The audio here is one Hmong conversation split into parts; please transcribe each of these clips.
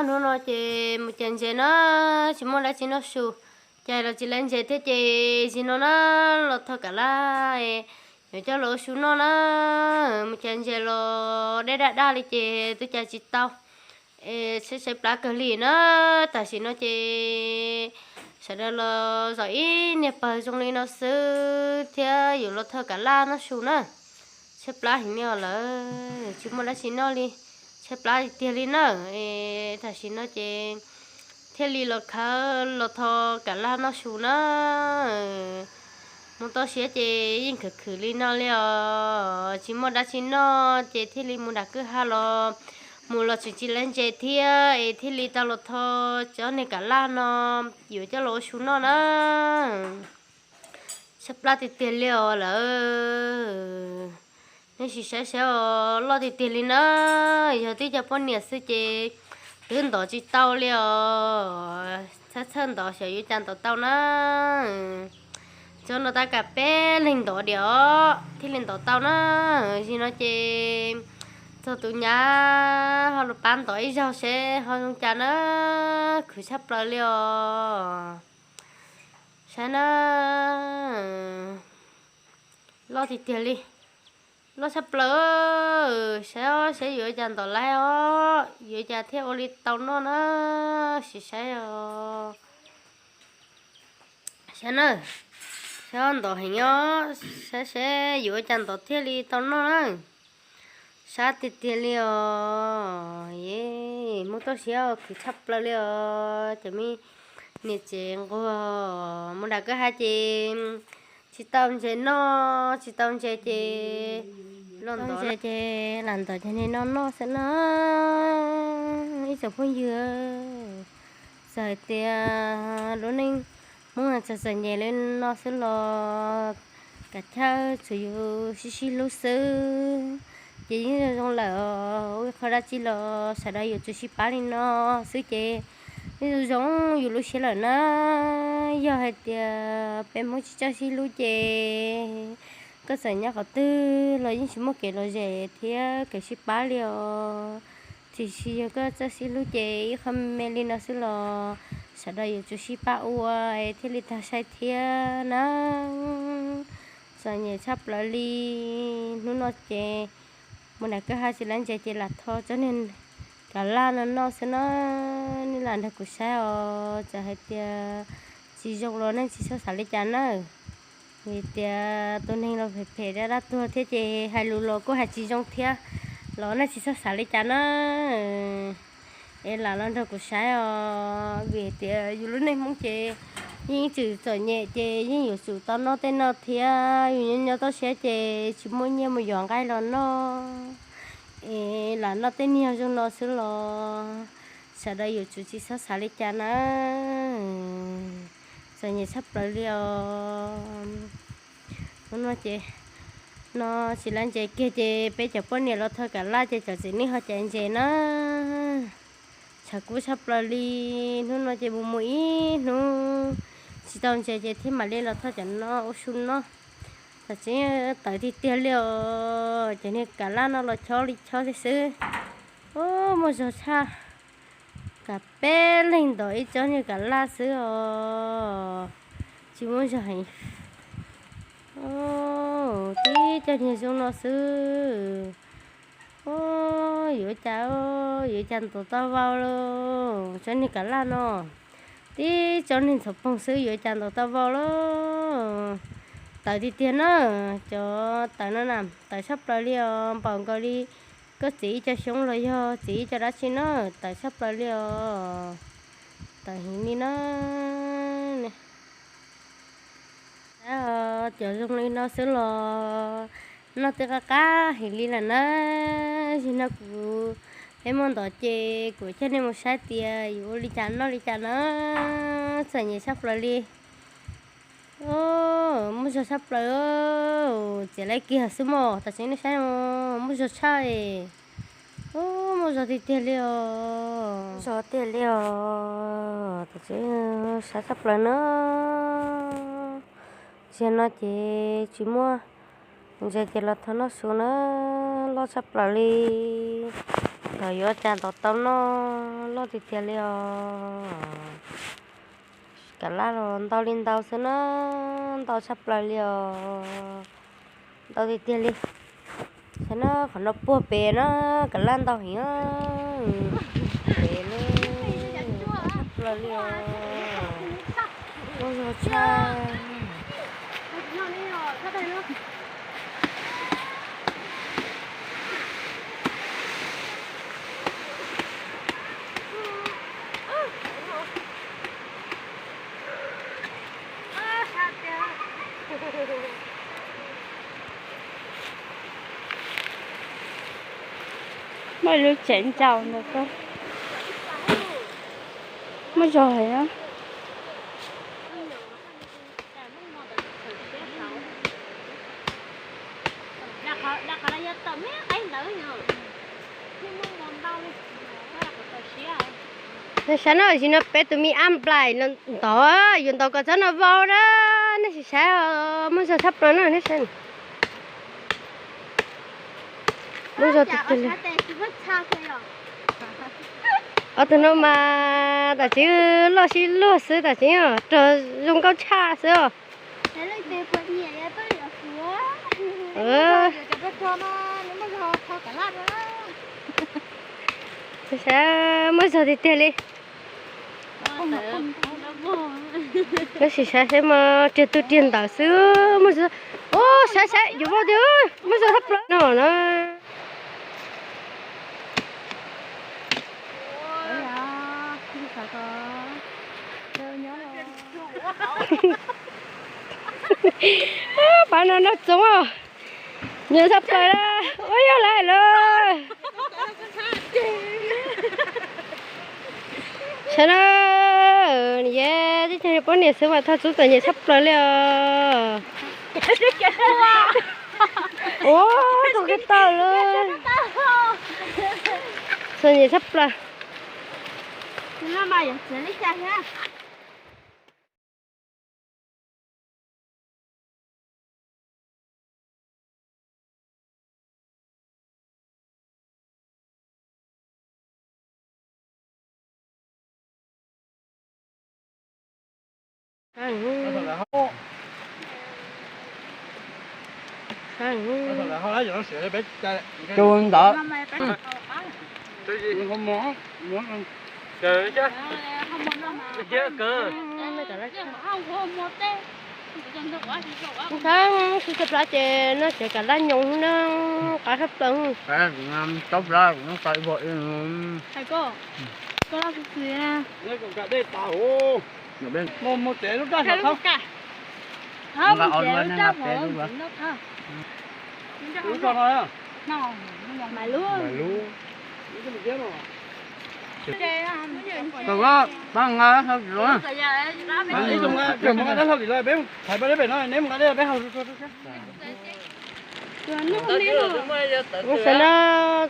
Hnub no ces mus cav ntses na, tsis muaj dab tsi noj su, cav los tsis laib ntses thiab ces zim no na, los thau kam laj yuav coj los ua su noj na. Mus cav ntses los dej daj daj li ces twb cav tsis tau, es saib saib plab kawg li na. Tam sim no ces sawv daws los zom ib niag pawg zoo li no xwb thiab yuav los thau kam laj noj su na. Tshaib plab heev li os lawm, tsis muaj dab tsi noj li, tshaib plab tiag tiag li na. Es tam sim no ces thiaj li los khawb los thau kam laj noj su na. Mus toj siab ces yeej khwv khwv li no li os, tsis muaj dab tsi noj ces thiaj li mus nram kwj ha los, mus los tseem tsis laib ntses thiab es thiaj li tau los thau cov niag kam laj no yuav coj los ua su noj na. Tshaib plab tiag tiag li os lawm. Nej sim saib saib os, loj tiag tiag li na. Yog twb cov poj niam xwb ces twb ntov tsis tau li os. Txhawj txhawj ntov xyov yuav cas ntov tau na. Tso no tab kam peb leeg ntov diam os thiaj li ntov tau na. Zim no ces txog tus nyab ho los pab ntov ib zaug seb ho zoo cas na. Khwv tshaj plaws li os. Saib na, loj tiag tiag li, loj tshaj plaws. Saib os, saib yuav cas ntov laib os, yuav cas thiaj ua li tau noj na. Sim saib os. Saib na, saib os, ntov heev os, saib seb yuav ua cas ntov thiaj li tau noj na. Sab tiag tiag li os, es muaj toj siab khwv tshaj plaws li os cov me niam tsev nquag. Mus nram kwj ha ces tsis tau ntses noj, tsis tau ntses ces los ntov ces lam ntov cov niag no noj xwb na. Ib tsoom phooj ywg, txawm hais tias lub neej Hmoob txawm txom nyem li no xwb los kav chawj tsuas yus sib sib hlub xwb ces yeej zoo zoo lawm os. Ua qhov dab tsi los sawv daws yuav tsum sib pab li no xwb ces yeej zoo zoo yus lub siab lawm na. Yog hais tias peb Hmoob tsis txawj sib hlub ces koj txawm nyob qhov twg los yeej tsis muaj kev lom zem thiab kev sib pab li os. Tiam sis yog koj txawj sib hlub ces ib qho me me li no xwb los sawv daws yuav tsum sib pab ua es thiaj li tag sai thiab na. Txom nyem tshaj plaws li. Hnub no ces mus nram kwj ha tsis laib ntses ces lam thau tsob niag kav laj no noj xwb na. Nej lam nrog kuv saib os, txawm hais tias tsis zoo los nej tsis txhob xav li cas na. Vim tias tus neeg los phem phem dab dab tuag thiab ces hais lus los kuj hais tsis zoo thiab los nej tsis txhob xav li cas na. Es lam los nrog kuv saib os, vim tias yus lub neej Hmoob ces yeej ib txwm txom nyem ces yeej yuav tsum tau noj tej no thiab. Yus nyob nyob toj siab ces tsis muaj nyiaj mus yuav nqaij los noj. Es lam noj tej niag zoo no xwb los sawv daws yuav tsum tsis txhob xav li cas na. Txom nyem tshaj plaws li os. Hnub no ces no tsis laib ntses kiag ces peb cov poj niam los thau kam laj ces cov txiv neej ho caiv ntses na. Tshav kub tshaj plaws li. Hnub no ces mus mus ib hnub tsis tau ntses ces thiaj mam li los thau cov no ua su noj. Tam tseeb tawv tiag tiag li os, cov niag kam laj no los chob li chob xwb. Ub, muaj zog tshaj, kam peb leeg ntov ib tsob niag kam laj xwb os, tsis muaj zog heev. Tib co niag zoo no xwb. Ub, yuav cas, yuav cas ntov tau vau lauj, tsob niag kam laj no. Tib tsob niag ntxhov poog xwb yuav cas ntov tau vau lauj. Tawv tiag tiag na, cov tawv no na, tawv tshaj plaws li os, npaum nkaus li koj txiv ib co xyoob los yog txiv ib co dab tsi na, tawv tshaj plaws li os. Tawv heev li na. Cov zoo li no xwb los noj twb qab qab heev li lawm na. Zaum no kuv, peb muaj ntov ces kuv coj nej mus saib tias yuav ua li cas noj li cas na. Txom nyem tshaj plaws li. Muaj zog tshaj plaws, txiav laib kiag xwb mog, tam sim nej saib no, muaj zog tshaj. Muaj zog tiag tiag li os, zog tiag li os, tam sim saib tshaj plaws na. Zaum no ces tsis muaj ntses ces los thau noj su na, loj tshaj plaws li. Los yuav cas ntaus tau noj loj tiag tiag li os. Kav laj los ntau li ntau xwb na, ntau tshaj plaws li os. Ntau tiag tiag li. Saib na, qhov no puag pem na, kav laj ntau heev. Pem na, tshaj plaws li os. Muaj zog tshaj. Muaj lub tsev ntsaum ntawd, muaj zog heev. Nej saib no, sim no peb tus me ab nplaim no ntov, yuav ntov kom txhob no vau na. Nej sim saib, muaj zog tshaj plaws na, nej saib. Muaj zog tiag tiag li. Ob tug no mas tam sim loj sib luag xwb, tam sim rog zoo nkauj tshaj xwb os. Saib, muaj zog tiag tiag li. Koj sim saib saib mas riag twg riag ntawd xwb, muaj zog. Ub, saib saib yuav vau tiag, muaj zog tshaj plaws no na. Pab no noj txoov os. Nyiam tshaj plaws, ua yog lawm lauj. Saib na, niam tij poj niam xwb mas thaj tsub txom nyem tshaj plaws li os. Ua, txog kev tawm lawm. Txom nyem tshaj plaws. Tus ntawd. Ntxhab, tsis tau plab ces noj tsev kav laj nyoos na, qab tshaj plaws. Ub, saib na,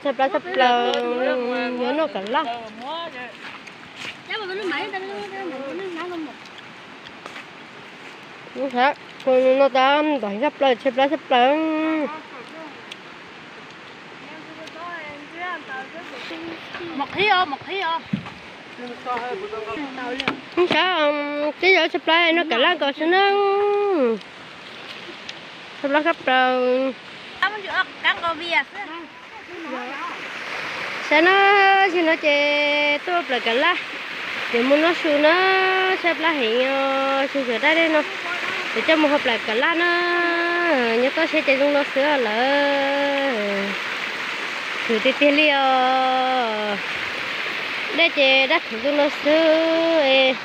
tshaib plab tshaj plaws, yuav noj kav laj. Ub, saib, kuv no tab ntov heev tshaj plaws, tshaib plab tshaj plaws. Ub, saib, twb yuav tshaib plab noj kav laj nkaus xwb na. Tshaib plab tshaj plaws. Saib na, zaum no ces tuaj plaws kav laj, ces mus noj su na, tshaib plab heev os, tsis xyuas dab dej no, ces coj mus hau plaws kav laj na, nyob toj siab ces zoo no xwb lawm. Khwv tiag tiag li os, dej ces dab khwv zoo no xwb,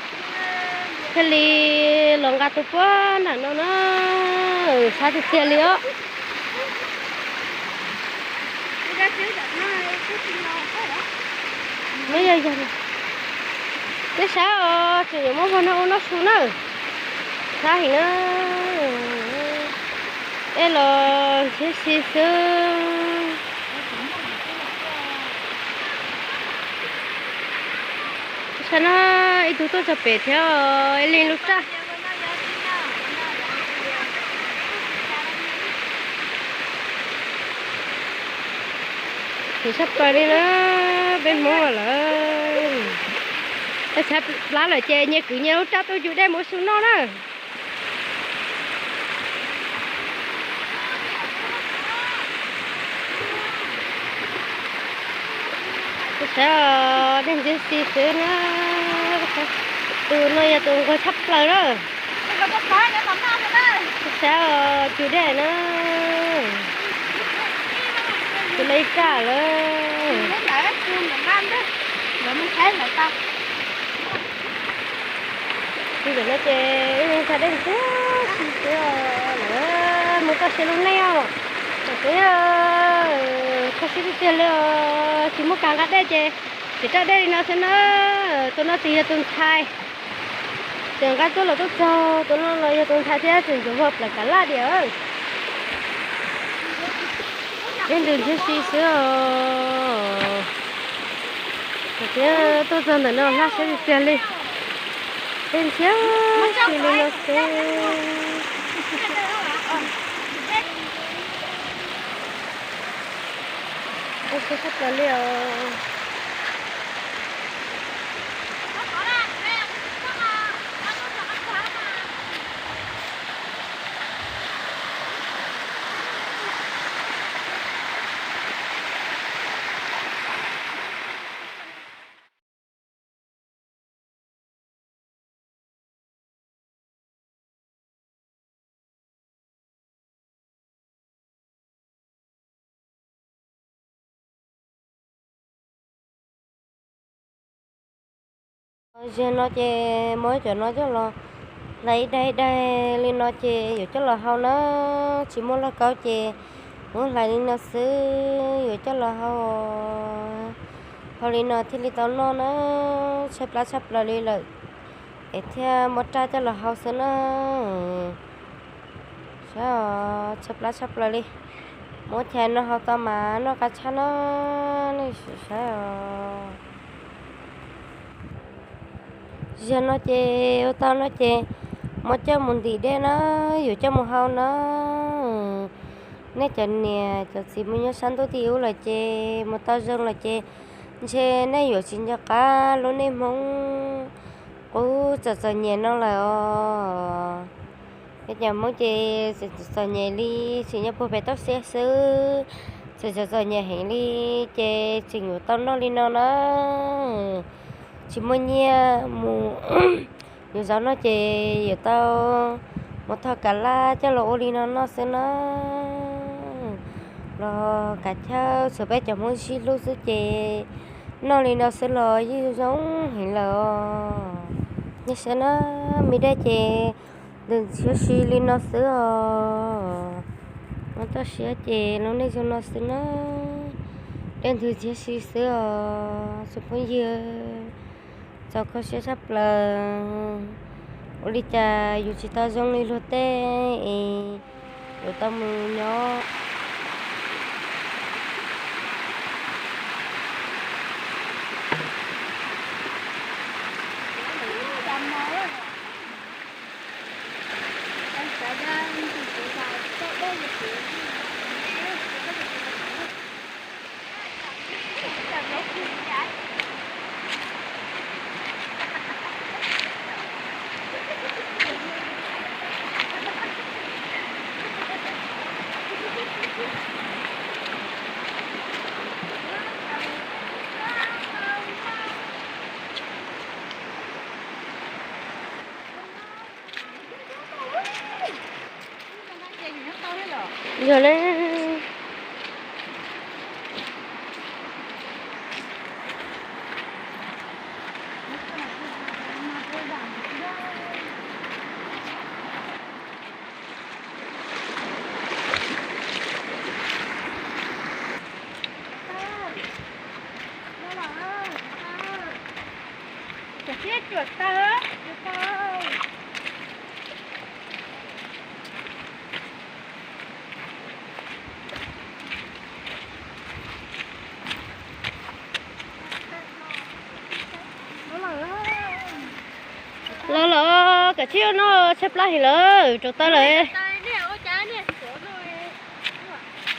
thiaj li los nqa tus puag nram no na, tshaib tiag tiag li os. Muab yog yog, nej saib os, tseem yuav muab vog no ua noj su na, tshaib heev na, es los ntshiab si xwb. Saib na, ib tug tuaj txog pem thiab, ib leeg lub raj. Tshaj plaws li na, peb Hmoob lawm. Peb tshaib plab lawm ces nyias kwv nyias lub raj tuaj yug dej mus su noj na. Saib os, dej ntxhiab si xwb na. Tus no yog tus nquag tshaj plaws na. Saib os, cug dej na. Cug lawm ib raj lawm. Cug ntawm no ces wb tshaj dej ntxhiab si xwb os. Lawm mus toj siab lub neej os. Tam sim no tshaj siab tiag tiag li os, tsis muaj kas nqa dej ces tsis raj dej li no xwb na. Tus no tseem yog tus ntxhais, tseem nqa cuab los tuaj txog, tus no los yog tus ntxhais thiab tseem ntxuav vog plaws kav laj diam. Dej ntws ntxhiab si xwb os. Thiab tuaj txog ntawm no hlab siab tiag tiag li. Dej ntxhiab si li no xwb. Dej siab tshaj plaws li os. Zaum no ces muab cov no coj los hlais ib daig ib daig li no ces yuav coj los hau na. Tsis muaj lauj kaub ces muab hlais li no xwb, yuav coj los hau. Hau li no thiaj li tau noj na. Tshaib plab tshaj plaws li lawm es thiaj muab raj coj los hau xwb na. Saib os, tshaib plab tshaj plaws li. Muab chais no hau tau mas noj qab tshaj na. Nej saib os. Zaum no ces ua tau no ces muab coj mus ntim dej na, yuav coj mus hau na. Nej cov niam cov txiv mus nyob sab ntuj tim ub lawm ces mus tau zoo lawm ces ntshe nej yuav tsis nco qab lub neej Hmoob qub txom txom nyem no lawm os. Peb cov Hmoob ces txom txom nyem li, tseem nyob puag pem toj siab xwb, txom txom nyem heev li ces tseem yuav tau noj li no na. Tsis muaj nyiaj mus, yuav zaum no ces yuav tau mus thov kav laj coj los ua li no noj xwb na. Los kav chawj txhua peb cov Hmoob sib hlub xwb ces noj li no xwb los yeej zoo heev lawm os. Nej saib na, me dej ces ntws ntxhiab si li no xwb os. Muab toj siab ces lub neej zoo no xwb na. Dej ntws ntxhiab si xwb os tsoom phooj ywg. Txaus kho siab tshaj plaws. Ua li cas yus tsis tau zoo li luag tej es yuav tau mus nyob. Yog li. Los los, kav tsij ua noj, tshaib plab heev lawm, rau taw lawm.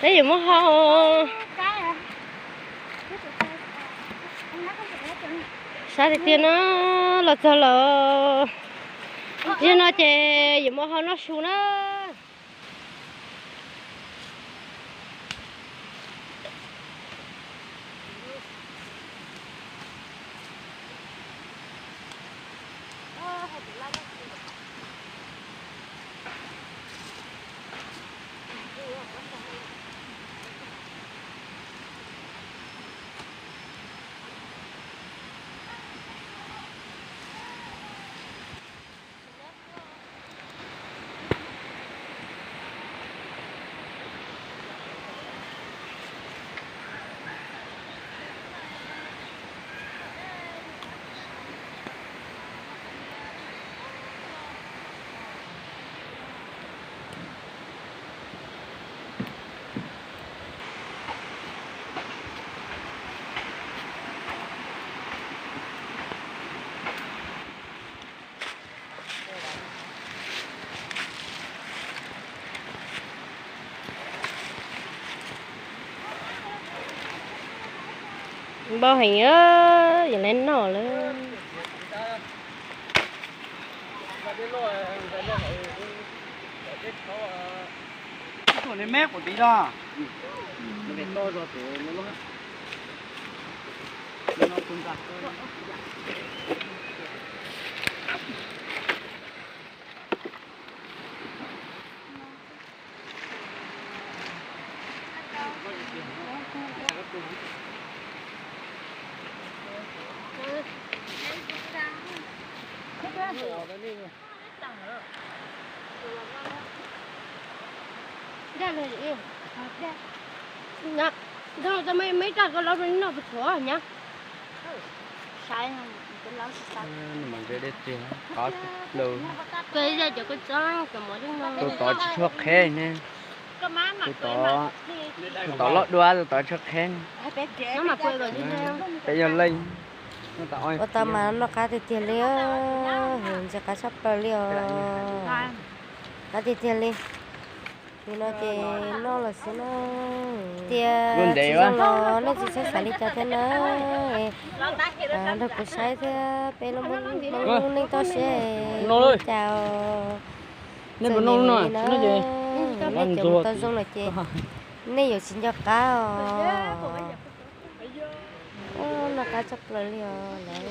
Peb yuav muab hau. Sab tiag tiag na, los txog lawm. Zaum no ces yuav mus hau noj su na. Npau heev, yuav lawv noj lawm. Ntawd tau muaj ib rab koj lov rau noj puas tshuav nyab. Tus tod tsis tshua qheb ne. Tus tod, tus tod loj dua, tus tod tshua qheb. Peb yog leej. Ua tau mas noj qab tiag tiag li, ntxim qab tshaj plaws li os. Qab tiag tiag li. Nim no ces noj los xwb na. Tias tsis zoo los nej tsis txhob xav li cas thiab na. Nrog kuv saib thiab peb lub neej toj siab li cas os. Txawm nim no nej cov mus tau zoo lawm ces nej yuav tsis nco qab os. Noj qab tshaj plaws li os lawm.